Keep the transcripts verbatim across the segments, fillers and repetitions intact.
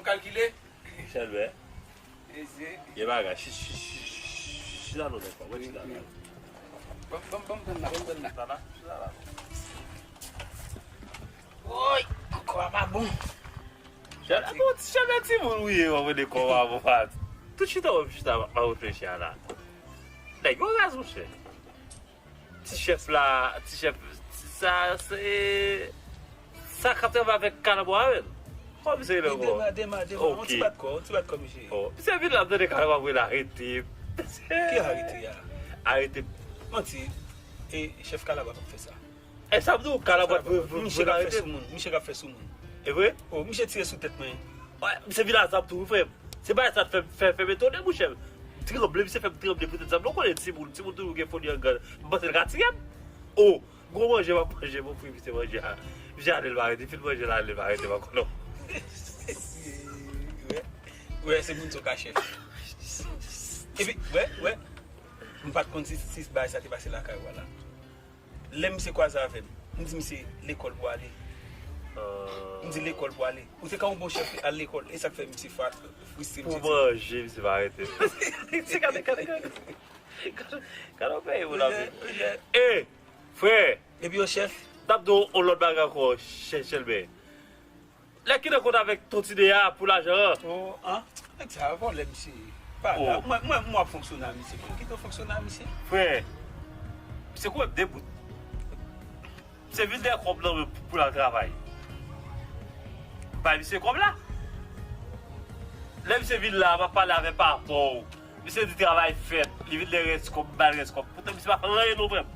Kalkile. Chèlbè. Mesye. Gen bagay. Chi- chi- chi- Chita non, nèg pa. Mwen chita la. Ban m, ban m, ban m pran la, ban m pran la. Chita la, chita la. Woy, kò a pa bon. Chèlbè, bon, chèlbè timoun ou ye, w ap rele kò a bon pa. Tout chita w ap chita, m ap reflechi a la. Nèg yo raz, monchè. Ti chèf la, ti chèf, ti sa, se sa k ap travay avèk Kalabwa a, menm. Kòman misye rele ankò? Dema, Dema, Dema. Ok. On ti bat kò, on ti bat kò, misye. Oh, misye vin la, m tande Kalabwa ap rele arete. Ki arete a? Arete. Manti. E chèf Kalabwa p ap fè sa. E sa m di w, Kalabwa vre, vre, misye k ap fè sou moun, misye k ap fè sou moun. E vre? Oh, misye tire sou tèt mwen. Wè, misye vin a zam tou, wi, frè m. Se bagay sa t fè, fè, fè m etone, monchè. M tranble, misye fè m tranble poutèt zam. Nou konnen timoun, timoun toujou gen foli an grann. M panse l ka tiye m. Oh, gwo manje m ap manje, m ofri misye manje a. Misye ale, l pa rete, fin manje la, ale, l pa rete ankò non. Wè, wè, se moun sa w ka chèf. Epi, wè, wè. M pa t konn si, si bagay sa te pase lakay ou a la. Lè misye kwaze avè m, m di misye lekòl pou ale. M di lekòl pou ale. Ou te ka yon bon chèf al lekòl. E sa k fè misye fwa fristre, misye di. Pou manje, misye pa rete. Se gade, gade, gade. Gade, gade yon peyi moun ap viv. E, frè. Epi yon chèf. N ap di w yon lòt bagay ankò, chè- Chèlbè. Lè ki nan kont avèk Ton Tine a pou lajan an. Oh, an? Nèg sa vòlè, misye. Pa la. Mwen, mwen, mwen ap fonksyone a misye. Mwen kite w fonksyone a misye. Frè, misye konnen m de bout. Misye vin dèyè kòb nan men pou, pou l al travay. Bay misye kòb la. Lè misye vin la, m ap pale avè papa w. Misye di travay fèt, li vin lè rès kòb, m ba l rès kòb. Poutan misye pa fè anyen non, frè m.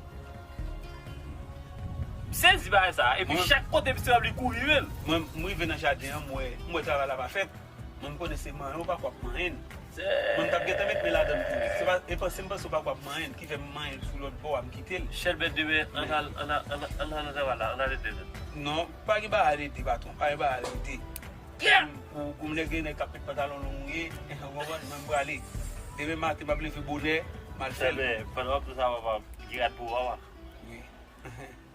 M sezi bagay sa. Epi chak kote misye ap li kouri, menm. Mwen, m rive nan jaden an, m wè, m wè travay la pa fèt. Mwen, m konnen se manyen w pa kwè ap manyen l. Mwen, m t ap gentan met men ladan l tou. Se pa, e panse m panse w pa kwè ap manyen l, ki fè m manyen l sou lòt bò a, m kite l. Chèlbè demen, ann al, ann al, ann al, ann al nan travay la, ann al ede nou. Non, pa gen bagay ede, patwon, pa gen bagay ede. Pou, pou m lè gen nèg k ap met pantalon long ou ye, ou konprann, mwen m prale. Demen maten, m ap leve bonè, m al fè l. Chèlbè, pandan w ap di sa, papa, gen rad pou ou, papa. Wi.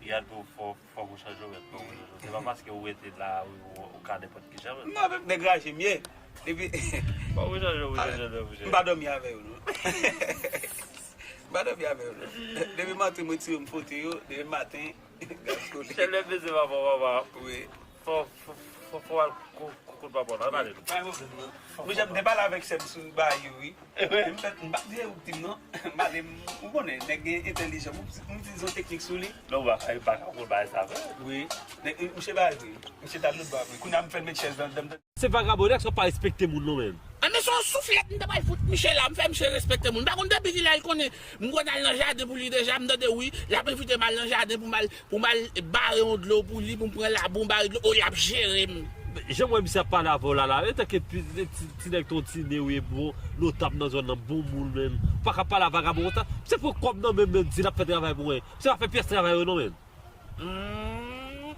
Gen rad pou ou, fò, fòk ou chanje w, mèt, fòk ou chanje w. Se pa paske ou rete la, ou, ou, ou ka nenpòt ki jan, mèt. Non, menm nèg raje m ye. Depi Fòk ou chanje w, ou chanje w, ou chanje w. M pa dòmi avè yo, non. M pa dòmi avè yo, non. Depi maten, mwen tire m foto yo, depi maten, gaz kole. Chèlbè peze, papa, papa. Wi. Fò, fò, fò, fò al ko-, ko-, kot papa w la, ann ale nou. Pa gen pwoblèm, non. Monchè, m te pale avèk sè m sou bagay yo, wi. E vre? M fèt, m pa t di se ou k di m, non. M ale, m, ou konnen, nèg gen entèlijans. M, m itilize yon teknik sou li. Non, ou pa ka, ou pa ka konn bagay sa vre. Wi. Nèg, monchè, bagay vre. Monchè, t al lòt bò vre. Kounye a, m fè l met chèz nan, nan, nan. Se vagabon, nèg sa pa respekte moun, non, menm. A, men se yon souflèt m ta pral fout misye la, m fè misye respekte moun. M pa konn depi kilè l konnen m konn al nan jaden pou li deja, m tande wi, l ap envite m al nan jaden pou m al, pou m al bare yon dlo pou li, pou m pran labou, m bare dlo, o, l ap jere m. Jan m wè misye ap pale avè w la, la, antanke pi- ti, ti nèg Ton Tine wi, bon, notab nan zòn nan, bon moun menm. Ou pa ka pale a vagabon konsa. Misye pran kòb nan men m, menm di l ap fè travay pou mwen. Misye pa fè pyès travay yo non, menm. Hmm.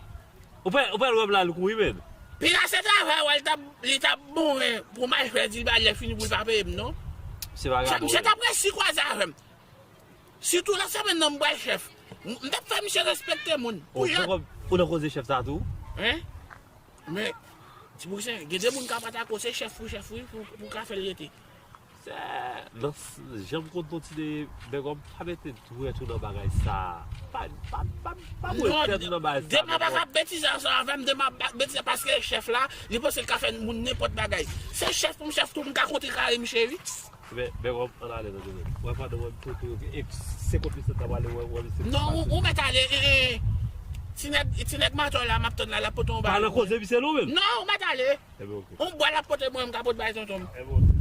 Ou pral, ou pral wè m la, l kouri, menm. Pi la se travay, wè, li t ap, li t ap bonnen pou m al fè di l ba lè fini pou l pa peye m, non. Se vagabon. Misye t ap resi kwaze avè m. Sitou nan semèn nan, m pral chèf. M, m t ap fè misye respekte moun. Oh, ou nan koze chèf sa tou? Hein? Men, ti bousen, gen de moun k ap atake w, se chèf pou chèf, wi, pou, pou ka fè l rete. Se, nan s- jan m konn Ton Tine, Bègòm, pa mete dwèt ou nan bagay sa. Pa, pa, pa, pa mete dwèt ou nan bagay sa, Bègòm. Dema pa ka betize ansanm avè m, Dema pa betize paske chèf la, li panse l ka fè moun nenpòt bagay. Se chèf pou m chèf tou, m ka kontre kare misye, wi. Men, Bègòm, ann ale nan domen. Wè, pandan wè m foto yo, e se kot misye ta pale, wè, wè misye. Non, ou, ou mèt ale, e, e, ti nèg, ti nèg matò la, m ap tann la, l ap pote yon bagay. Pa nan koze misye non, menm. Non, ou mèt ale. Ebyen, oke. On bwa l ap pote mwen, m ka pot bay tonton m. Ebyen, oke.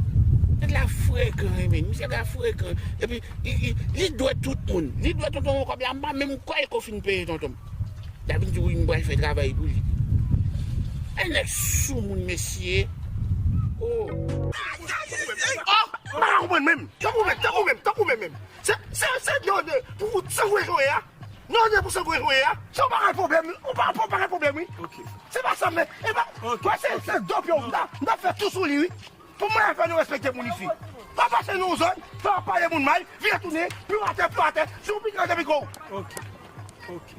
Nèg la frekan, wi, men. Misye la frekan. Epi, li, li, li dwe tout moun. Li dwe tonton m yon kòb la, m pa menm kwè l ko fin peye tonton m. L ap vin di, wi, m pral fè travay pou li. E nèg soumoun, mesye. Oh. Oh! M pa ka konprann menm. Tankou menm, tankou menm, tankou menm, menm. Se, se, se, non, non, pou, pou sangwen jan w ye a. Non, non, pou sangwen jan w ye a. Se yon bagay pwoblèm, wi. Yon pa, yon bagay pwoblèm, wi. Ok. Se pa sa, men, e pa, ok, wè, se, se dòp yo, m ta, m ta fè tou sou li, wi. Pou mwen, fè nou respekte moun isi. Pa pase nan yon zòn, fè w ap pale moun mal, vire tounen, pi w atè, pi w atè, si w pi grande pi gwo. Ok. Ok.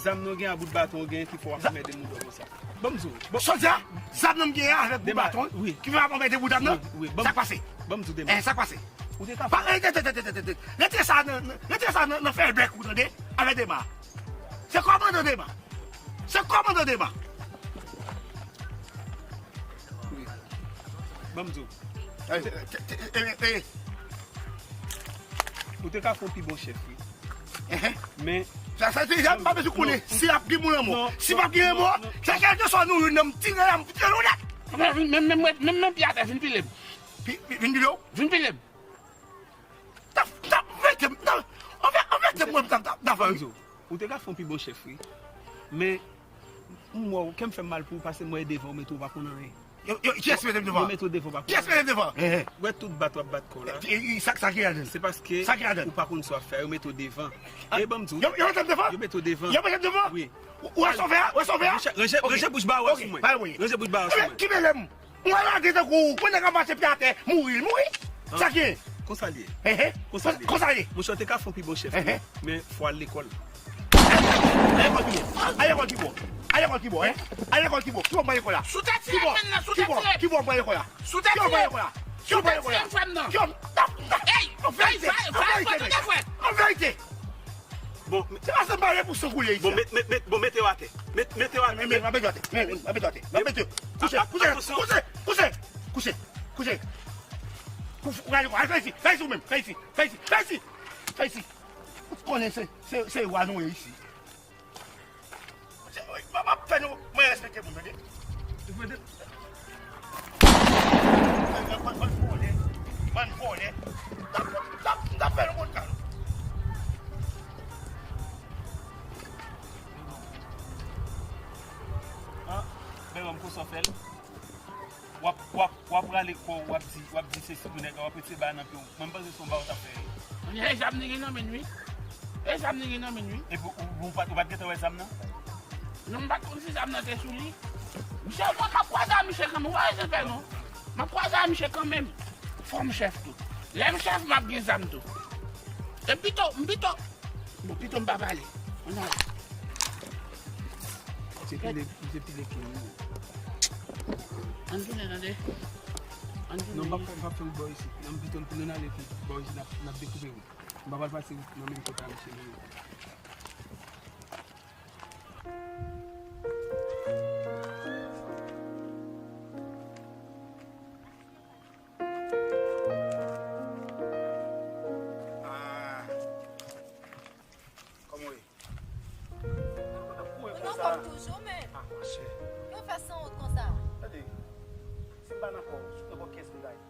Zam nan w gen a bout baton w gen ki fè w ap anmède moun konsa. Ban m di w. Ban Sòtya, zam nan m gen an avèk bout Dema, baton wi. Ki fè w ap anmède bout zam nan? Wi, wi, ban m, sa k pase? Ban m di w Dema. Eh, sa k pase? Ou te ka fè. Pa, eh, tè, tè, tè, tè, tè, tè. Retire sa nan, nan, retire sa nan, nan fèy bèk ou tande, avèk Dema. Se kòmandan Dema. Se kòmandan Dema. Wi. Ban m di w. Ou te ka fè yon pi bon chèf, wi. Enhen. Men sa, sa, se, sa, m pa bezwen konnen si ap gen moun lanmò. Si p ap gen lanmò, sa kèlkeswa nou youn nan m tire la, m tire l ou nèt. Men, men, men, men, men, men, pi atè, vin pile m. Pi, pi, vin pile w? Vin pile m. T ap, t ap vete m, t ap, anfèt, anfèt, mwen, t ap, t ap, t ap fè. Ou te ka fè yon pi bon chèf, wi. Men, m wè w, kè m fè m mal pou ou, paske m wè devan ou, men tou ou pa konn anyen. Yo, yo, kiyès mete m devan? Yo mete w devan, ou pa konn anyen. Kiyès mete m devan? Enhen. Wè tout bat w ap bat kò w la. E, e, sa, sa ki ladan l? Se paske ou pa konn sa w ap fè, yo mete w devan. E ban m di w. Yo, yo mete m devan? Yo mete w devan. Yo mete m devan? Wi. Ou, ou wè sa w fè a? Ou wè sa w fè a? Ranje, ranje, ranje bouch ba w sou mwen. Ranje bouch ba w sou mwen. Ki mele m? Mwen lage tankou ou, mwen nèg ap mache pi atè, mouri, l mouri. Sa k ye? Konsa l ye. Enhen. Konsa l ye. Konsa l ye. Monchè, w te ka fè yon pi bon chèf, wi. Men fò w al lekòl. Al lekòl ki bò? Al lekòl ki bò? Al lekòl ki bò, en? Al lekòl ki bò? Ki bò mwen lekòl la? Sou tèt ti F M nan, sou tèt ti F M. Ki bò mwen lekòl la? Sou tèt ti F M. Ki bò mwen lekòl la? Ki bò mwen lekòl la? Ki bò mwen lekòl la? Ki bò mwen lekòl la? An verite, an verite, an verite. Bon, se pa sa m pale pou san koule isi. Bon, met, met, met, bon, mete yo atè. Met, mete yo atè. Men, men, m ap mete yo atè. Men, men, m ap mete yo atè. Kouche, kouche, kouche, kouche, kouche, kouche. Kou-, kou-, al fè isi, fè isi ou menm, fè isi, fè isi, fè isi, fè isi. Ou konnen se, se, se wa nou ye isi. Se, m ap fè nou, mwen respekte moun, tande. Bann, bann, bann vòlè. Bann vòlè. M t ap, m t ap, m t ap fè nou konn kal. An, men ban m konsa w fè l. W ap, w ap, w ap rale kò w, w ap di, w ap di sesi pou nèg la, w ap retire bagay nan pye w. Mwen, m panse se yon bagay w t ap fè. Kounye a, e zam li gen nan men l, wi. E zam li gen nan men l, wi. Epi ou, ou, ou pa t, ou pa t gentan wè zam nan? Non, m pa t konn si zam nan te sou li. Misye, mwen, m ap kwaze a misye kanmenm. Ou pa bezwen pè, non. M ap kwaze a misye kanmenm. Fò m chèf tou. Lè m chèf, m ap gen zam tou. E pito, m pito. Bon, pito m pa pale. Ann ale. Misye pile, misye pile ken wi. Ann tounen, tande. Ann tounen. Non, m p ap fè, m p ap fè wout bò isit. Non, pito m tounen ale pi bò isit, n ap, n ap dekoupe wout. M pa pral pase wout nan menm kote a misye menm. Ah. Kòman w ye? Ou nan fòm toujou, men. Ah, monchè. Yo fè sanwont konsa. Tande, si m pa nan kò, si w nan kò kiyès m ta ye?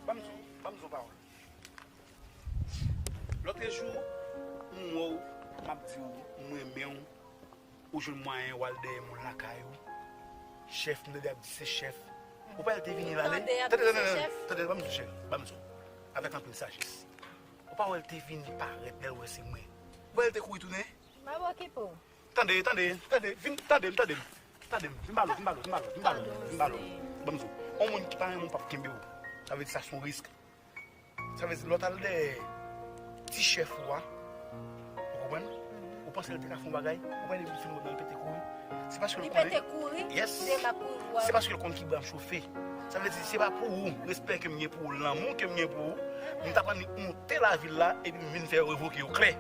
Ban m di w, ban m di w yon pawòl. Lòtrejou, m wè w, m ap di w, m renmen w. Ou jwenn mwayen w al dèyè moun lakay ou. Chèf, m tande ap di se chèf. Ou pa wè l te vini l ale? Tande, tande, tande, tande, ban m di w, chèf, ban m di w. Avèk anpil sajès. Ou pa wè l te vini parèt lè l wè se mwen? Ou pa wè l te kouri tounen? M ap okipe w. Tande, tande, tande, vin, tande m, tande m. Tande m, vin ba lòt, vin ba lòt, vin ba lòt, vin ba lòt, vin ba lòt. Ban m di w. Yon moun ki pa renmen w p ap kenbe w. Sa vle di sa se yon risk. Sa vle di lè w t al dèyè ti chèf ou a, ou konprann? Ou panse l te ka fè yon bagay? Ou pa wè depi l fin wè w nan l pete kouri? Se paske l konnen. Li pete kouri? Yes. Se paske l konn ki bra m chofe. Sa vle di se pa pou ou, respè ke m gen pou ou, lanmou ke m gen pou ou, m t ap annik monte lavil la epi m vin fè yo revoke yo klè.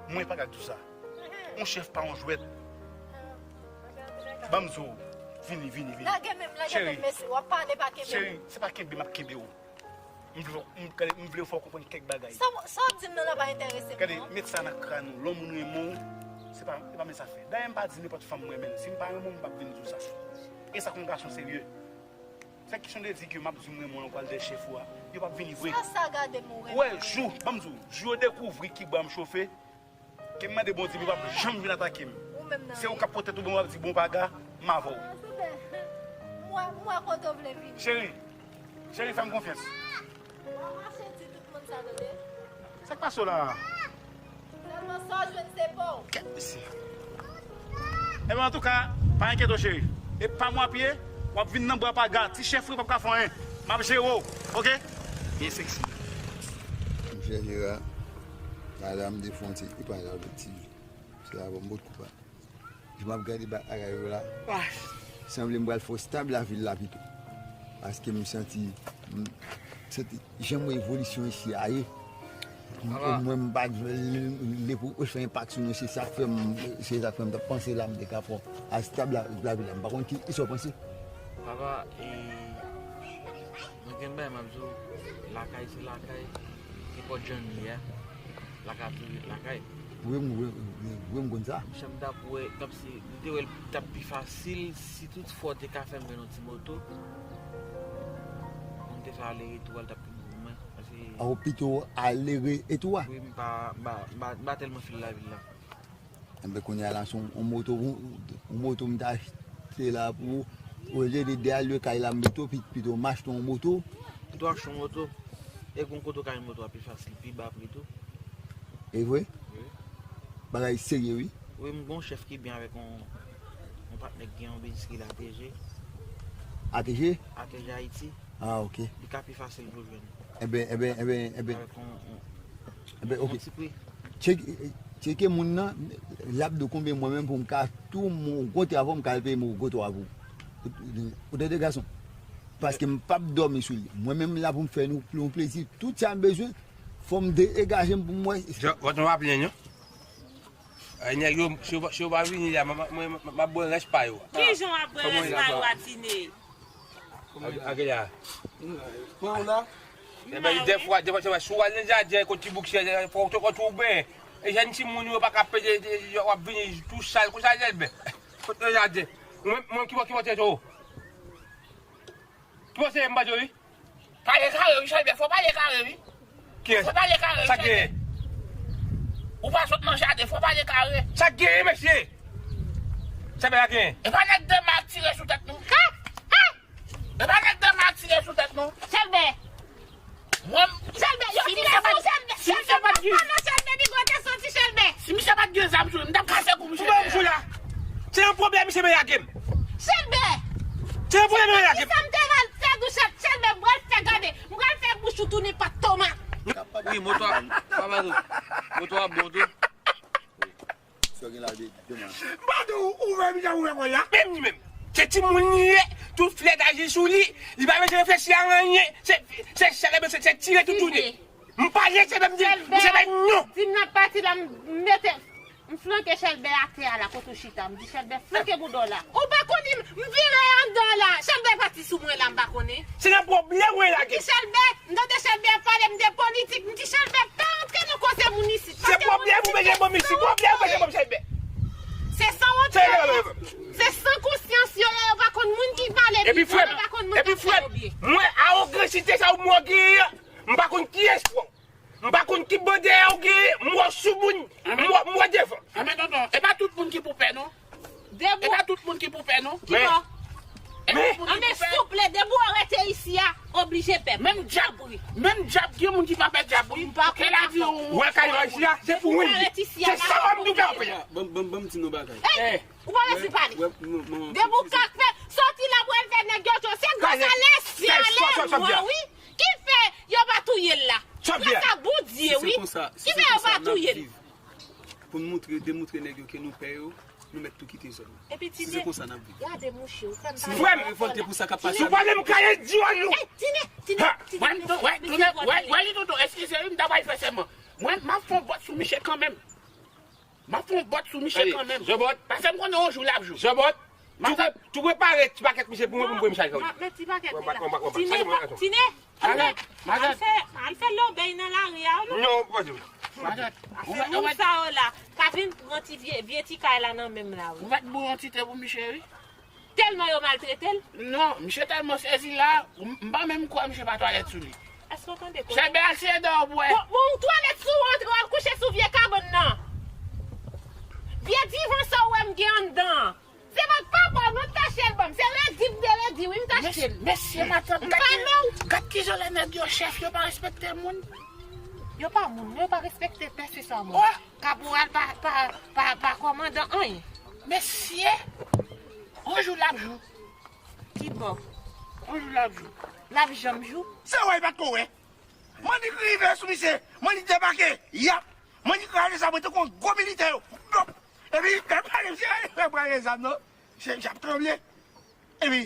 Mwen pa ka di w sa. Yon chèf pa yon jwèt. Ban m di w, vini, vini, vini. Lage men m, lage men m, mesye. W ap pale pa kenbe m. Cheri, se pa kenbe m ap kenbe w. M vle, m, gade, m vle fè w konprann kèk bagay. Sa w, sa w ap di m nan la pa enterese m, non. Gade, met sa nan kràn ou. Lè yon moun renmen w, se pa, se pa met sa fè. Dayè, m pa di nenpòt fanm m renmen l. Si m pa renmen w, m p ap vin di w sa. E sa k yon gason serye. Se kesyon de di ke m ap di w m renmen w, ou pral dèyè chèf ou a. Yo p ap vini vre. Sa, sa gade m ou renmen. Ou wè, jou, ban m di w, jou yo dekouvri ki bra m chofe, ke m mande Bondye pou l p ap janm vin atake m. Ou menm nan. Se ou k ap pran tèt ou bon, w ap di bon paga, m avè w. Ah, souple. M wè, m wè kote w vle vini. Cheri, cheri, fè m konfyans. W ap mache di tout moun sa, tande. Sa k pase w la a? Sèlman sa w jwenn se pa w. Kèt mesye. Ebyen, antouka, pa enkyete w, cheri. E pa mwen ap ye, w ap vin nan bra paga, ti chèf ou p ap ka fè anyen. M ap jere w, oke? Byen seksi. M chèche la. Madanm de fwonti, li pa la avèk ti. Se la bon bout koupa. Jan m ap gade bagay yo la, sanble m pral fè w stab lavil la pito. Paske m santi, m santi jan m wè evolisyon isi a ye. Papa. Mwen m pa t vle pou fè enpak sou nou, se sa k fè m, se sa k fè m t ap panse la, m te ka fè w a stab la, lavil la. M pa konn ki, ki sa w panse. Papa, e, mwen gen bagay m ap di w, lakay se lakay, nenpòt jan l ye a, lakay ap toujou ret lakay. Wi, m, wi, wi, wi, m konn sa. Monchè, m t ap wè, kòmsi, m te wè l t ap pi fasil si toutfwa w te ka fè m jwenn yon ti moto. Pou m te fè ale retou a, l t ap pi bon pou mwen. Paske. A, ou pito ale re-, retou a? Wi, m pa, m pa, m pa, m pa tèlman fil lavil la. Enben, kounye a la, se yon, yon moto, yon, yon moto m ta achte la pou ou. Olye de de a lwe kay la, m pito, pi-, pito m achte yon moto. Pito achte yon moto. E gon kote w ka jwenn moto a pi fasil, pi ba pri tou. E vre? Wi. Bagay serye, wi. Wi, m gon chèf ki byen avèk yon, yon patnè ki gen yon biznis ki rele A T G. A T G? A T G Ayiti. Ah, ok. Li ka pi fasil pou jwenn. Enben, enben, enben, enben. Avèk yon, yon, enben, yon ok. Ti pri. Tcheke, tcheke moun nan, l ap di w konbyen mwen menm pou m ka tou m gwo travay, m ka al peye m gwo travay pou ou. Ou tande gason? Paske m p ap dòmi sou li. Mwen menm la pou m fè nou, nou plezi. Tout sa m bezwen, fò m degaje m pou m wè. Jan, w ap plenyen, non? Ay, nèg yo, si yo pa, si yo pa vini la, mwen, mwen, mwen, m ap bwè rès pa yo a. Kijan w ap bwè rès pa yo a, Tine? Ak, ak la. Pran w la. Enben, dèfwa, dèfwa, se vre, si w al nan jaden, kot ti bouk, se, fò w te konn twouble. E jèn timoun yo pa ka pede, w ap vini tou sal, konsa, Jèlbè. Kot nan jaden. Mwen, mwen ki, ki monte tou. Ki monte m bandi, wi. Pale kare, wi, Chalbè, fò pale kare, wi. Kiyès? Fò pale kare, wi, Chalbè. Sa gen? Ou pa sot nan jaden, fò pale kare. Sa gen, mesye? Sa gen, sa gen? E pa nèg de ma tire sou tèt nou. Ha! Ha! E pa nèg de ma tire sou tèt nou. Chalbè! Mwen, Chalbè, yo tire sou Chalbè. Si misye pa t gen, non, Chalbè, bigote soti, Chalbè. Si misye pa t gen zam sou li, m t ap kase kou misye. Pou mwen, m sou la. Se yon pwoblèm, misye vle lage m. Chalbè! Se yon pwoblèm, misye vle lage m. Kisa m te pral fè dou Chal-, Chalbè, m pral fè gade. M pral fè bouch ou tounen pat tomat. Wi, moto a, papa tou. Moto a bon tou. Sa gen la de, de man. M pa di w ouvè, misye ouvè kò l la. Menm li menm. Se timoun li ye, tout flèt aji sou li, li pa bezwen reflechi a anyen. Se, se, se, se, se tire tout tounen. M pale, se menm di, se menm non. Si m nan pati la, m mete, m flanke Chalbè atè a la, kote w chita. M di, Chalbè, flanke bouda w la. Ou pa konn, m vire anndan la. Chalbè pati sou mwen la, m pa konnen. Se nan pwoblèm mwen lage. M di, Chalbè, m tande Chalbè ap pale m de politik. M di, Chalbè, pa antre nan koze moun isit. Se pwoblèm ou bezwen ban m isit. Pwoblèm ou bezwen ban m, Chalbè. Se sanwont yo ye. Se san konsyans yo ye, yo pa konn moun ki pale byen, yo pa konn moun k ap fè yo byen. Epi frè m, mwen awogansite sa ou mwen genyen an, m pa konn kiyès pran w. M pa konn ki bò dèyè ou genyen, m wè w sou moun, m wè, m wè devan. Anben tonton, e pa tout moun ki pou pè non. E pa tout moun ki pou pè non. Ki bò? E pa tout moun ki pou pè. Anben souple, depi w rete isi a, oblije pè. Menm dyab, menm dyab, gen moun ki pa pè dyab wi. Ke lavi ou. Ou wè kay la isi a, se pou ou. Se sa w ap nou fè anpil. Ban, ban, ban m di nou bagay. Ou pa bezwen pale. Depi w ka fè, sòti la pou al fè nèg yo cho. Se gras a lèsi a lè mwen wi. Ki fè yo pa touye l la. Gras a Bondye wi. Ki fè yo pa touye l. Pou n moutre, demontre nèg yo ke nou pè yo, nou mèt tou kite zòn nan. Epi Tine, gade mouche, ou fè m pale. Si nou pa revòlte pou sa k ap pase a. Si w pale m kaye dyòl ou. Tine, Tine, Tine. Wè, wè, wè, wè, li tonton, eskize wi, m ta bay fè sèman. Mwen, m ap fè yon bòt sou miche kanmenm. M ap fè yon bòt sou miche kanmenm. Jeanbòt. Paske m konnen yon jou l ap jou. Jeanbòt. Tou pre-, tou prepare ti pakèt miche pou mwen, pou m voye miche al fè. M ap met ti pakèt li la. Tine, Tine, al fè, al fè lòbèy nan lari a, non? Non, pa di. Paske moun sa yo la, ka vin pran ti vye, vye ti kay la nan men m la, wi. Ou mèt bouyon ti te pou miche, wi. Tèlman yo maltrete l. Non, misye tèlman sezi la, m, m pa menm kwè misye pa twalèt sou li. Èske w tande kote? Chèlbè al seye dòmi bwè. Bon, bon, ou twalèt sou ou antre, w al kouche sou vye kabann nan. Vye divan sa w wè m gen anndan an. Se pa, pa pa w non, m t achte l ban m. Se redi m te redi, wi, m t achte l. Mesye, matant, gad ki, gad kijan lè nèg yo chèf, yo pa respekte moun. Yo pa moun, yo pa respekte pèsonn moun. Kaporal pa, pa, pa, pa kòmandan anyen. Mesye, yon jou l ap jou. Ki bò? Yon jou l ap jou. L ap janm jou. Se wè, li pa t ko wè. Mannik rive sou misye. Mannik debake. Yap. Mannik rale sa mwen tankou yon gwo militè yo. Blòp. Epi, lè pale, misye pa pran zam non. Misye, misye ap tranble. Epi,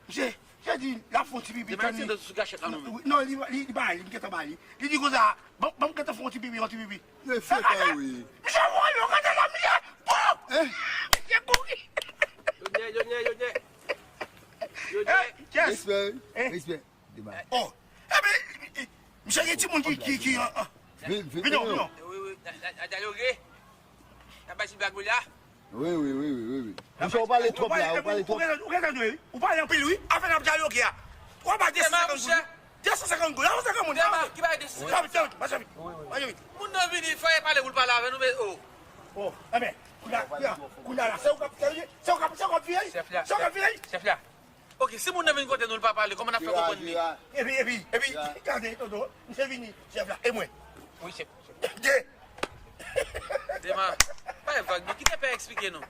misye, misye di, l ap fè yon ti pipi tann li. Demen, se sou kachèt la, non, men. Non, li, li, li pa li, m gentan ba li. Li di konsa, ban, ban m gentan fè yon ti pipi, yon ti pipi. Reflèks, wi. Misye vole, yo gade la, misye, pop! Misye kouri. Yo nye, yo nye, yo nye. Yo nye. Respè, respè. Dema. Oh, epi, misye gen timoun ki, ki, ki, ah, ah. Vin, vin, vin non, vin non. Wi, wi, n a, n a, n a dyaloge. N a bay ti blag wi la. Wi, wi, wi, wi, wi, wi. Misye, ou pale twòp la, ou pale twòp. Ou gen, ou gen tande, wi. Ou pale anpil, wi. Afè n ap dyaloge a. Ou pa de san senkant goud. De san senkant goud. Avanse granmoun. Dema, ki bay de san senkant goud? Mache vit, mache vit. Mache vit. Moun nan vini, fò e pale pou l pale avè nou, men, oh. Oh, enben, kounye a, kounye a, kounye a la, se ou k ap, se ou k ap, se ou k ap vire? Chèf la. Se ou k ap vire? Chèf la. Ok, si moun nan vin kote nou, l pa pale, kòman n ap fè konprann li? Epi, epi, epi, gade, tonton, misye vini, chèf la, e mwen? Wi, chèf. De. Dema, pa fè vag, non, kite pè eksplike nou.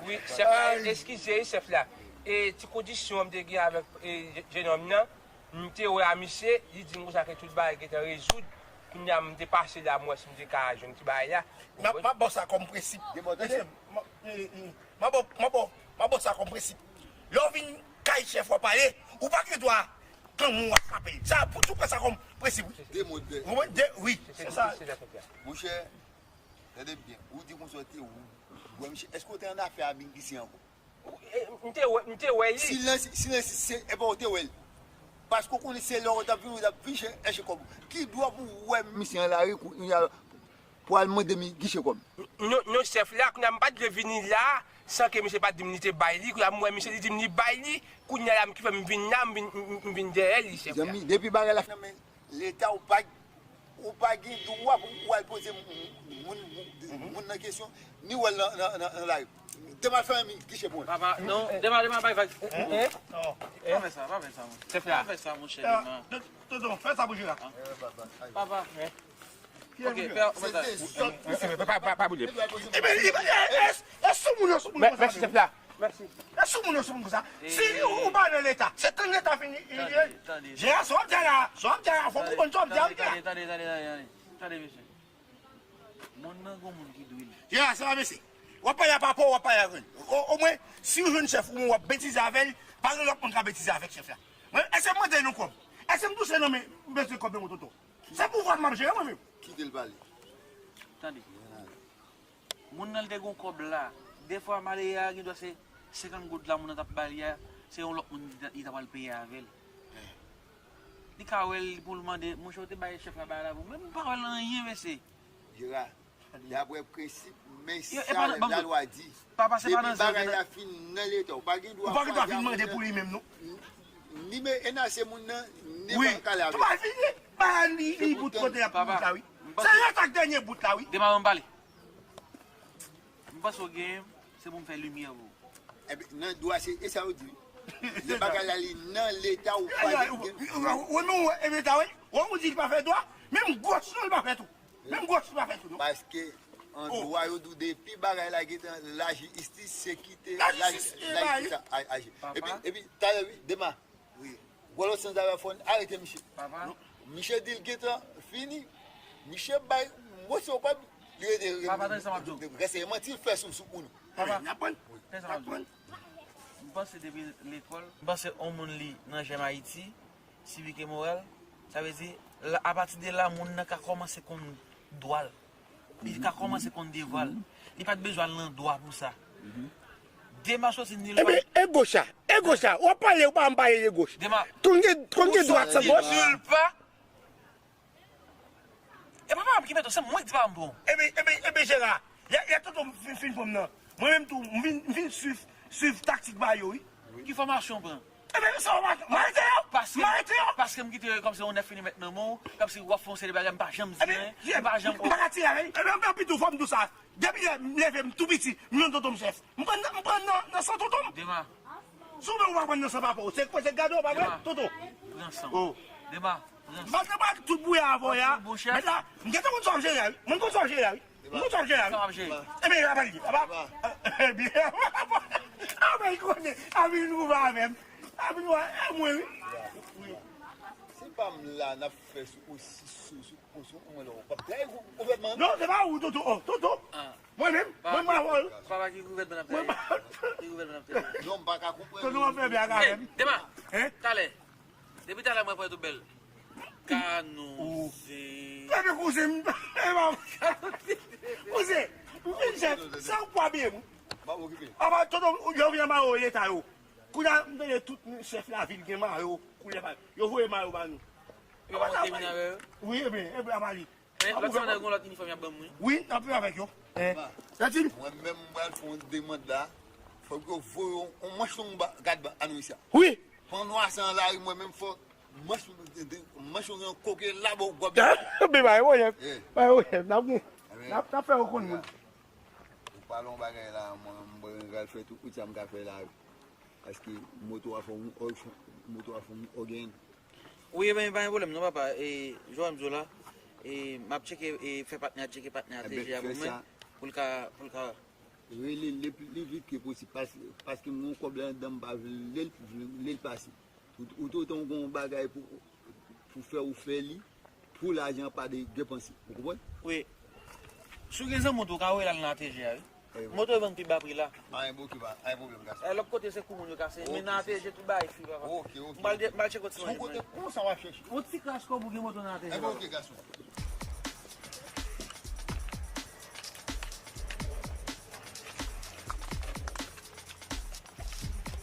Wi, chèf la, eskize, wi, chèf la. E ti kondisyon m te gen avèk, e, je-, jenòm nan, m te wè a misye, li di m konsa ke tout bagay gentan rezoud. Kounye a, m te pase la, m wè si m te ka jwenn ti bagay la. M ap, m ap ba w sa kòm prensip. Mesye, m ap, e, e, M a ba w, m a ba w, m a ba w sa kòm prensip. Lè w vin kay chèf w ap pale, ou pa gen dwa kanmenm w ap frape l. Sa, pou tou pran sa kòm prensip, wi. De mo de. Ou konprann? De, wi, se sa. Monchè, tande m byen. Ou di konsa w te wè misye. Èske w te annafè a Bing Kisi ankò? E, m te wè, m te wè li. Si l nan, si, si l nan, si, se, e pa w te wè l. Paske w konnen se lè w t ap vin, w t ap vin chè-, chèche kòb. Ki dwa pou w wè misye nan lari kounye a pou al mande m giche kòb? Non, non, chèf la, kounye a m pa t vle vini la, san ke misye pa t di m li te bay li, kounye a m wè misye, li di m li bay li, kounye a la m ki fè m vin la, m vin, m, m, m vin dèyè li, chèf la. Zanmi, depi bagay la nan men Leta, ou pa, ou pa gen dwa pou ou al poze moun, moun, moun nan kesyon, ni w al nan, nan, nan, nan lari. Dema fè yon giche pou mwen. Papa, non, Dema, Dema, bay vag. Pa fè sa, pa fè sa, monchè. Chèf la. Pa fè sa, monchè, Dema. Tonton, fè sa pou Jera. Papa. Ok, fè, fè sa. Pa, pa, pa boule. Ebyen, li, e, e, e, e sou moun, e sou moun konsa. Mèsi, chèf la. Mèsi. E sou moun, e sou moun konsa. Si ou, ou pa nan Leta, se tann Leta fini, li ye. Tande, tande. Jera, sa w ap di a la, sa w ap di a la, fò w konprann sa w ap di a la. Tande, tande, tande, tande, tande, mesye. Moun nan gon moun ki dwe l. Jera, sa va, mesye. W ap pale a papa w, w ap pale a grann. O, omwen, si w jwenn chèf ou w ap betize avè l, pa gen lòt moun ka betize avèk chèf la. Mwen, èske m mande nou kòb? Èske m touche nan men, m bezwen kòb nan men tonton? Se pouvwa m ap jere mwen menm. Kite l pale. Tande. Moun nan li te gon kòb la. Defwa malere a gen dwa se senkant goud la moun nan t ap ba li a, se yon lòt moun li ta, li ta pral peye avè l. Li ka wè l pou l mande, monchè, ou te bay chèf la bagay la pou mwen, m pa wè l anyen, mesye. Jera, daprè prensip, men sa lalwa di, depi bagay la fin nan Leta, ou pa gen dwa vin mande pou li menm, non. Ni men, e nan se moun nan, ni pa kale avè l. Wi, tou pa fini. Ba li, li bout kote y ap bout la, wi. Se Leta k dènye bout la, wi. Dema ban m pale. M panse w genyen m, se pou m fè limyè pou ou. Ebyen, nan dwa se, e sa yo di, wi. Lè bagay la li nan Leta, ou pa gen. Wi, men ou wè, e Leta, wi. Ou di li pa fè dwa, menm gwòch non, li pa fè tou. Menm gwòch li pa fè tou, non. Paske an dwa, yo di w depi bagay la gentan lajistis, se kite lajistis a aji. Epi, epi, talè, wi, Dema. Wi. Gwòlòt sanzavè fò n arete misye. Papa. Misye di l gentan fini. Misye bay mosye w kòb, li rete. Papa, tande sa m ap di w. Reste manti l fè sou, sou pou nou. Papa, n ap pran. Tande sa m ap di w. M panse depi lekòl, m panse yon moun li nan Jèm Ayiti, Sivik e Moral, sa vle di, la, apati de la, moun nan ka kòmanse konn dwa l. Li ka kòmanse konn devwa l. Li pa t bezwen al nan dwa pou sa. Dema soti nil pa. Ebyen, e goch la, e goch la. W ap pale, ou pa janm pale de goch. Dema. Konn gen, konn gen dwat san goch. Nil pa. E pa papa m ki mete w, se mwen ki di papa m pran w. Ebyen, ebyen, ebyen, Jera, lè, lè tonton m fin, fin pran m nan, mwen menm tou, m vin, m vin swiv, swiv taktik ba yo, wi. Ki fòmasyon w pran? Ebyen, sa w pa, m arete yo! M arete yo! Paske m kite yo kòmsi yon nèf milimèt nan men w, kòmsi w ap fè yon seri de bagay, m pa janm di anyen, m pa janm. M pa ka tire avè li. Ebyen, anpil tou fò m di w sa. Depi lè m leve, m tou piti, m jwenn tonton m chèf. M pran nan, m pran nan, nan san tonton m. Dema. Si w menm ou pa pran nan san papa w, se kwè se gade w pa vre, tonton. Pran san. Oh. Dema, pran san. M pa t nan pral tout bouya avè w ya. Mèt la, m gentan konn sa w ap jere a, wi. Mwen konn sa w ap jere a, wi. Mwen konn sa w ap jere a, wi. Sa w ap jere. Ebyen, apa li, apa? Ebyen, apa li konnen? Apa li nou pa avè m? Apa nou, e mwen, wi. Wi. Se pa m la, n ap fè sou, sou, sou, sou. Ou sou mwen la, w ap trayi gou-, gouvènman. Non, se pa ou, Toto. Oh, Toto. Ah. Mwen menm, mwen, mwen, mwen. Papa ki gouvènman ap trayi? Mwen pa. Ki gouvènman ap trayi? Non, m pa ka konprann. Toto ap fè blag avè m. Dema. Hein? Talè. Depi talè, mwen pran tou bèl. Kanouze. Epi kouzen m. Kouzen. M fin chèf. San pwa byen m. Apa, Toto, yo vin anba yo leta yo. Kounye a, m tande tout chèf lavil gen mayo koulè pa yo. Yo voye mayo ba nou. Yo pa travay. Wi, ebyen, ebyen, apa li. Men, lòt semèn, gen lòt inifòm y ap ban m, wi. Wi, n ap viv avèk yo. Eh, Latin. Mwen menm, m pral fè yon demann la. Fòk yo voye yon, yon manch long ba, gad ba, Anorisya. Wi. Pandan w ase nan lari, mwen menm fò manch, manch yon koke la bò gòb. Be bay woyè. Bay woyè. N ap gen. N ap, n ap fè yo konn moun. Ou pale yon bagay la, mwen, mwen pral fè tout kouti a m ka fè la. Paske moto a fè yon òg, moto a fè yon òg en. Wi, ebyen, pa gen pwoblèm non, papa. E, jan m di w la, e, m ap tcheke, e, fè patnè a tcheke patnè a T G a pou mwen, pou l ka, pou l ka Rele li pli vit ke posib, pas-, paske m gen yon kòb la anndan, m pa vle l, vle l pase. Ou, ou toutan w gen yon bagay pou, pou fè, ou fè li, pou lajan pa de, depanse. Ou konprann? Wi. Si w gen zanmi w tou, w ka voye l al nan A T G a, wi. Eh, wi. Moto yo vann pi ba pri la. Pa gen pwoblèm, pa gen pwoblèm, gason. Eh, lòt kote se kou moun yo kase, men nan A T G tout bagay fri, papa. Ok, ok. M pral de-, m pral tcheke yon ti manzè. Si w kote konsa w ap chèche. Yon ti kras kòb ou gen moto nan A T G. Eh, wi, ok, gason.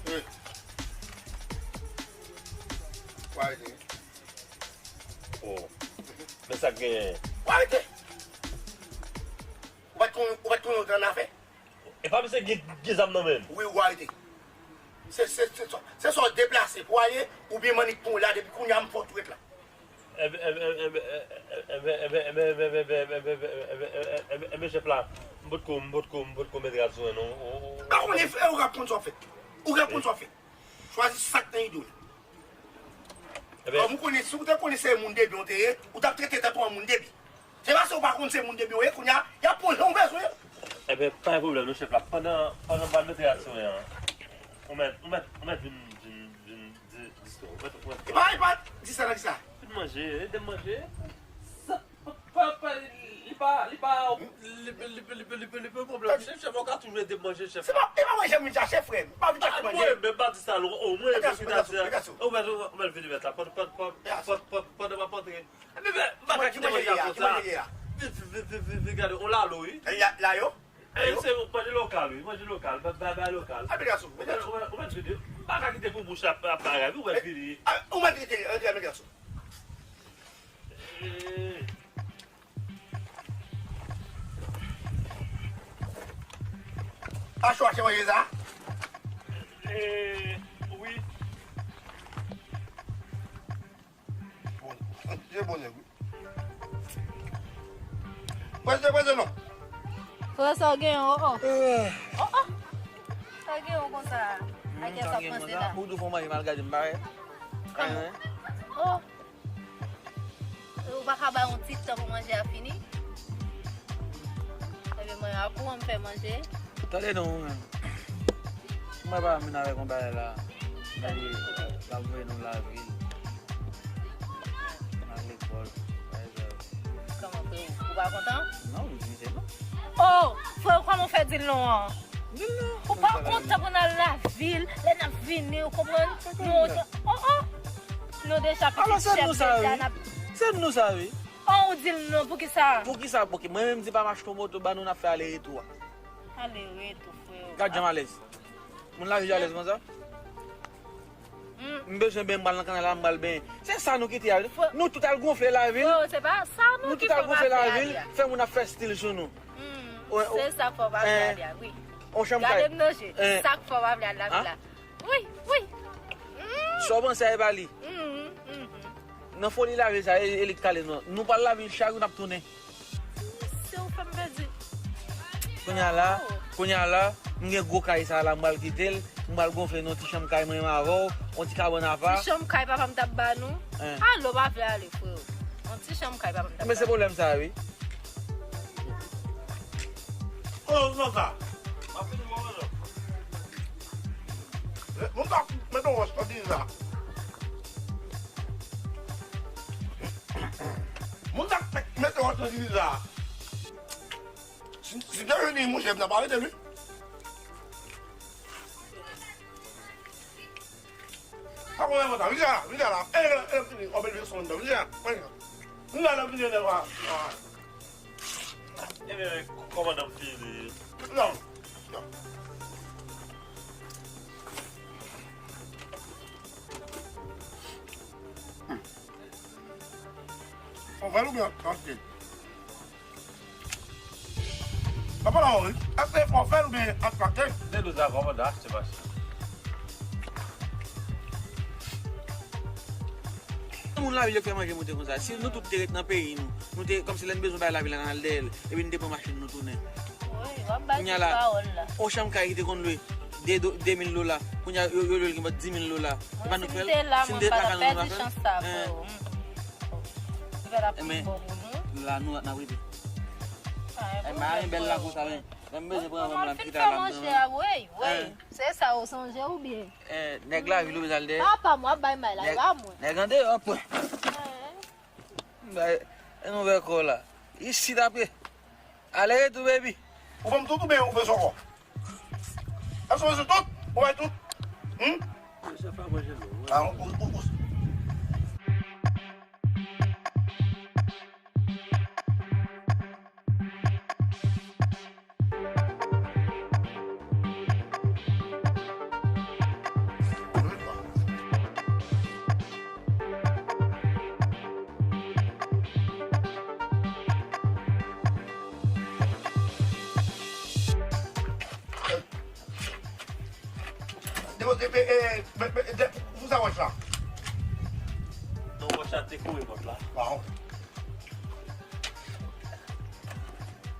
Eh. Ou arete. Oh. Men sa k genyen? Ou arete. Ou pa t konnen, ou pa t konnen ou te annafè? E pa misye gen, gen zam nan men l? Wi, ou arete. Se, se, se, se, se swa w deplase pou w ale, oubyen m annik pran w la, depi kounye a m fè w tou ret la. Enben, chèf la, m potko, m potko, m potko met rad sou mwen, non. Ou pa konnen, frè, ou ka konn sa w ap fè. Ou ka konn sa w ap fè. Chwazi sa k nan ide w la. Enben, kòm ou konnen, si w te konnen se moun de byen w te ye, ou t ap trete tèt ou an moun de byen. Se paske w pa konn se moun de byen w ye, kounye a, y ap pran jan w bezwen yo. Enben, pa gen pwoblèm, non, chèf la. Pandan, pandan m pral mete rad sou mwen an, ou mèt, ou mèt, ou mèt vin, vin, vin di, di sa. Ou mèt, ou mèt. E pa, e pa, di sa nan ki sa? Vin manje, ede m manje. Sa, pa, pa, pa, li pa, li pa, li, li, li, li, li, li, li pa pwoblèm. Chèf, chèf, ou ka toujou ede m manje, chèf. Se pa, e pa mwen, chèf, vin chache, frè m. Pa vin chache manje. Mwen menm, pa di sa, non. O, mwen, vin, vin, vin, vin, ou mèt, ou mèt vin mèt la. Pandan, pandan, pandan, pandan, pandan m ap antre. Ebyen, men, m pa ka kite manje a konsa. Vin, vin, vin, vin, vin, gade, on lalo, wi. E, la, la yo? E, se manje lokal, wi, manje lokal, ba, ba, ba lokal. Ape gason, ou mèt vini. M pa ka kite pou bouch ap, ap bagay, wi, ou mèt vini. Ou mèt vini, antre, ape gason. Acho, acho manje sa? E, wi. Bon, se bon nèg, wi. Prese, prese non. Frè, sa w genyen, oh, oh. Eh. Oh, oh. Sa w genyen konsa? Hmm, a kè sa w panse la? Ou tou fon manje mal gade m bagay. Kòman? Oh. Ou pa ka bay yon ti tan pou manje a fini? Ebyen, mwen, a kou an m fè manje. Tande non, ou menm. Mwen pa vin avèk yon bagay la. Mwen li, l ap voye nou lavil. N al lekòl, pa egzanp. Kòman, frè, ou pa kontan? Non, m di misye non. Oh, frè, kòman w fè di l non an? Di l non. Ou pa kontan pou n al lavil, lè n ap vini, ou konprann? Nou, oh, oh. Nou deja pitit chèf deja, n ap. Se nou sa, wi. Oh, ou di l non, poukisa? Poukisa? Poukisa? Mwen menm di pa m achte yon moto ba nou, n ap fè ale retou a. Ale retou, frè. Gad jan m alèz. Moun lavil alèz konsa? Hmm. M bezwen benyen, m pral nan kanal la, m pral benyen. Se sa nou kite a, wi. Nou tout al gonfle lavil. Frè, se pa sa non ki fè w pa vle ale a. Nou tout al gonfle lavil, fè moun ap fè stil sou nou. Hmm. Se sa k fè w pa vle ale a, wi. On chanm kay. Gade m nan je. Sa k fè w pa vle al lavil la. Wi, wi. Hmm. Sa w panse a, e pa li. Hmm, hmm, hmm. Nan foli lavil sa, e, e li k ale nou. Nou pral lavil chak jou n ap tounen. Se ou fè m pèdi. Kounye a la, kounye a la, m gen gwo kay sa la, m pral kite l, m pral gonfle nan yon ti chanm kay mwen menm avè w, yon ti kabann apa. Ti chanm kay papa m t ap ba nou. Hein. Alo, pa vle ale, frè. Yon ti chanm kay papa m t ap ba nou. Men se pwoblèm sa, wi. Oh, non, sa. M ap fini mwen, non. Moun sa, mete yon wòch nan diri sa. Moun sa, Kòman sa di sa? Si, si te vini, monchè, m ta pa rete, wi. Pa konn konsa, vin la, vin la. E, e, e, vin, o, bèl vin son, vin la, vin la. Vin la, vin la, vin la. Ebyen, kòmandan m fini. Non, non. Ou fè l oubyen achte? Papa la, wi. Èske fò fè l oubyen achte? De nou sa kòmandan achte machin. Moun lavil yo k fè manje moute konsa. Si nou tout te ret nan peyi nou, nou te, kòmsi lè n bezwen bay lavil la n al dèyè l, epi n te pran machin nou tounen. Wi, w ap bay tout pawòl la. Ochanm kay ki te konn lwe de do-, de mil dola. Kounye a, yo, yo lwe l gen bò dis mil dola. Se pa nou k fè l? Si n te la, mwen pa t ap pèdi chans sa, freo. Li pa t ap pi bon pou nou. La, nou, n ap rete. Ay, mari bèl la konsa, men. Lè m bezwen pran fanm la, m kite la, m pran. Manje a, wey, wey. Se sa ou sonje oubyen? Eh, nèg lavil ou bezwen al dèyè. Papa m w ap bay may la, e pa mwen. Nèg andeyò, pwen. Bay, e nou wè kò la. Isit apre. Ale retou, baby. Ou ban m tout oubyen ou bezwen ankò? Èske ou bezwen tout? Ou bay tout? Hmm? Chèf la manje nou. Ah, ou, ou, ou. Depoze, e, e, e, e, de, pou sa wòch la. Non, wòch la te kore pòt la. Waw.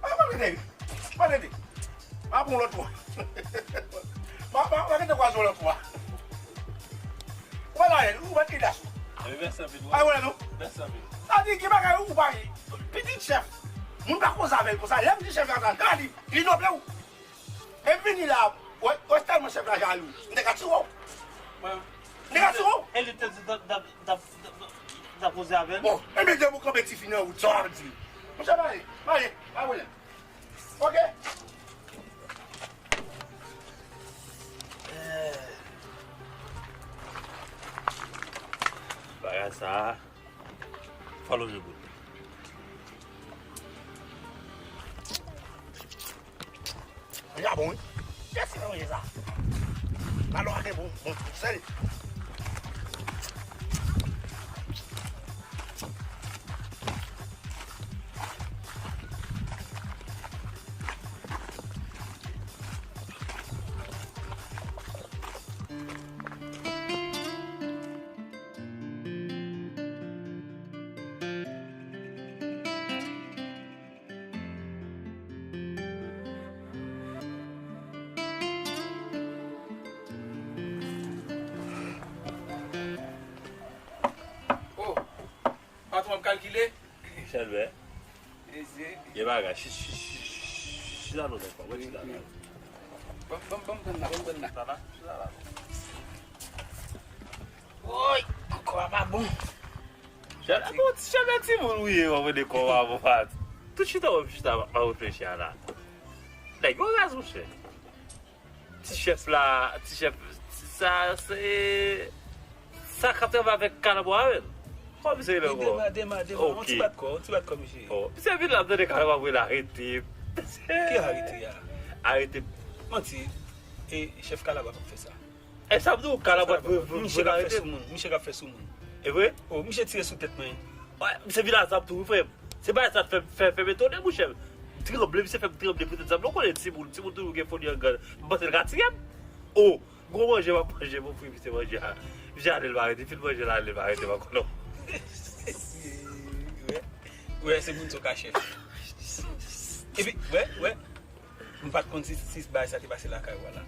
A, pa rete. Pa rete. Pa pran lòt fwa. Pa, pa, pa rete kwaze lòt fwa. Ou wè la, ou wè ki das ou. Mèsi anpil, wi. A, wè non. Mèsi anpil. Sa di, ki bagay ou pa ye. Pitit chèf. Moun pa koze avè l konsa. Lè m di chèf la sa, gade li, li noble ou. E vini la, wè, wè tèlman chèf la jalou. M te ka tiye w. M te ka tiye w. E li te di, n ap, n ap, n ap, n ap koze avè l. Bon, ebyen, depi w kanpe tifi nan wout, sa w ap di. Monchè, m ale, m ale, pa pwoblèm. Oke. Eh. Bagay sa a, follow me, bro. Manje a bon, wi. Kiyès ki fè manje sa? Malo a gen bon, bon sèl. Oh, patwon ap kalkile. Chèlbè. Mesye. Gen bagay. Chi-, chi-, chi-, chi-, chita non, nèg pa. Mwen chita la. Ban m, ban m, ban m pran la, ban m pran la. Chita la, chita la. Woy, kò a pa bon. Chèlbè, bon, chèlbè timoun ou ye, w ap rele kò a bon, pa. Tout chita w ap chita, pa reflechi a la. Nèg yo raz, monchè. Ti chèf la, ti chèf, sa se, sa k ap travay avèk kalabwa a menm. Kòman misye rele ankò? Dema, Dema, Dema. Ok. On ti bat kò, on ti bat kò, misye. Oh, misye vin la, m tande kalabwa ap rele arete. Ki arete a? Arete. Manti. E chèf kalabwa k ap fè sa. E sa m di w, kalabwa vre, vre, misye k ap fè sou moun, misye k ap fè sou moun. E vre? Oh, misye tire sou tèt mwen. Wè, misye vin a zam tou, wi, frè m. Se bagay sa fè, fè, fè m etone, monchè. M tranble, misye fè m tranble poutèt zam. Ou konnen timoun, timoun toujou gen foli an grann. M panse l ka tiye m. Oh, gwo manje m ap manje, mon frè, misye manje a. Misye ale, l pa rete, fin manje la, ale, l pa rete ankò non. Wè, wè, se moun sa w ka chèf. Epi, wè, wè. M pa t konn si, si bagay sa te pase lakay ou a la.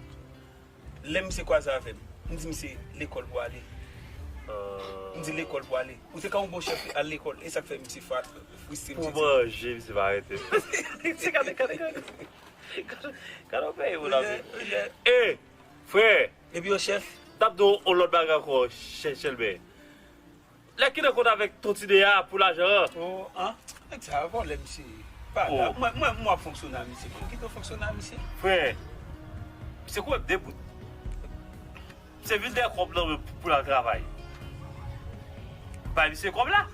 Lè misye kwaze avè m, m di misye lekòl pou ale. M di lekòl pou ale. Ou te ka yon bon chèf al lekòl, e sa k fè misye fwa, fristre m. Pou manje, misye pa rete. Gade, gade, gade. Gade, gade yon peyi moun ap viv. E, frè. Epi yo chèf. T ap di w yon lòt bagay ankò, chè-, Chèlbè. Lè ki nan kont avèk Ton Tide a pou lajan an. Oh, an? Nèg sa vòlè misye. Pa la. Mwen, mwen, mwen ap fonksyone a misye. Mwen kite w fonksyone a misye. Frè, misye koupe de bout. Misye vin dèyè kòb nan men pou, pou l al travay. Bay misye kòb la.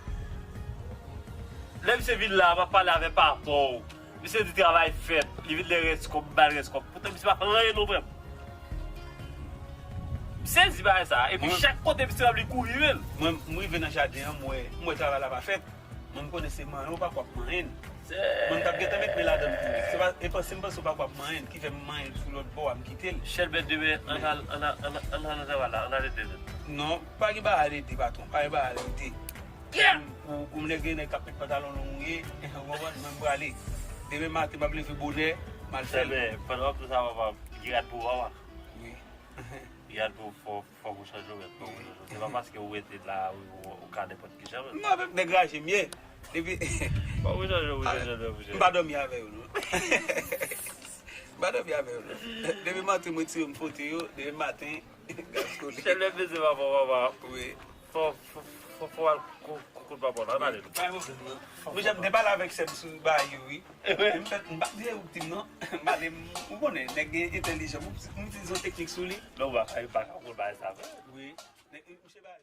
Lè misye vin la, m ap pale avè papa w. Misye di travay fèt. Li vin dèyè rès kòb, m ba l rès kòb. Poutan misye pa fè anyen non frè m. M sezi bagay sa. Epi chak kote misye ap li kouri men. Mwen, m rive nan jaden an, m wè, m wè travay la pa fèt. Mwen, m konnen se manyen w pa kwè ap manyen l. Mwen, m t ap gentan met men ladan l tou. Se pa, e panse m panse w pa kwè ap manyen l, ki fè m manyen l sou lòt bò a, m kite l. Chèlbè demen, ann al, ann al, ann al, ann al nan travay la, ann al ede nou. Non, pa gen bagay al ede, patwon, pa gen bagay al ede. Ou, ou, ou m lè gen nèg k ap met pantalon long ou ye, ou konprann, mwen, m prale. Demen maten, m ap leve bonè, m al fè l. Chèlbè, pandan w ap di sa, papa, girad pou ou, papa. Wi. Girad pou ou, fò, fòk ou chanje w, fòk ou chanje w. Se pa paske ou rete la, ou, ou, ou ka nenpòt ki jan menm. Non, menm nèg raje m ye. Depi. Fòk ou chanje w, ou chanje w, ou chanje w. M pa dòmi avè yo, non. M pa dòmi avè yo, non. Depi maten, m retire m foto yo, depi maten, gaz kole. Chèlbè peze papa, papa. Wi. Fò, fò, fò, fò al kou, kou, kout papa w la, ann ale nou. Pa gen pwoblèm, non. Mwen, jan m te pale avèk sè m sou bagay yo, wi. M fèt, m pa t vye viktim, non. M ale, m, ou konnen, nèg gen entèlijans. M, m itilize yon teknik sou li. Non, ou pa ka, ou pa ka konn bagay sa, frè. Wi. Nèg, misye bagay.